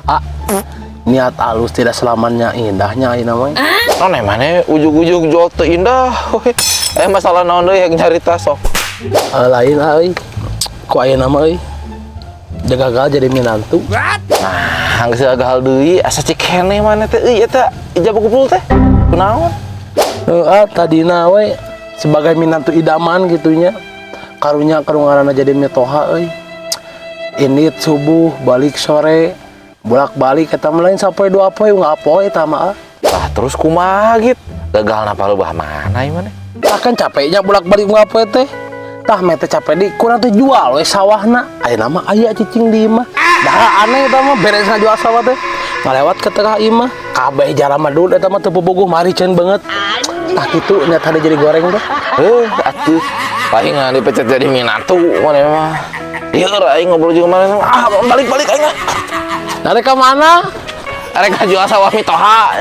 Ah, niat alus tidak selamanya indahnya ayeuna mah. Naon maneh ujug-ujug jual teu indah we. Eh, masalah naon deui yang nyarita sok? Eh, lain ah euy. Ku ayeuna mah euy. Gagal jadi minantu. Nah, geus gagal deui, asa cik keneh maneh teh euy eta ijab kabul teh. Kunaon? Heeh, tadina we sebagai minantu idaman gitunya. Karunya karungarana jadi mitoha euy. Ini subuh balik sore, bolak-balik eta mah lain sapoe dua poe, unggal poe eta mah, ah. Lah, terus kumaha gitu? Gagal napa leuwih mana ieu maneh? Tah, kan capeknya bolak-balik unggal poe teh. Tah, meh teh capek di kurang teh jual we sawahna. Ayeuna mah aya cicing di imah. Dah aneh eta mah, beres ngajual sawah teh. Ngalewat ke tengah imah, kabeh jalma dulu eta mah teu bogoh mariceun banget. Tah, kitu nya tadi jadi goreng teh. Eh, atuh paling dipecat jadi minantu maneh mah. Ieu aing ngobrol jeung maneh. Ah, balik-balik aing ah. Dari ke mana? Arek ngajual sawah mitoha.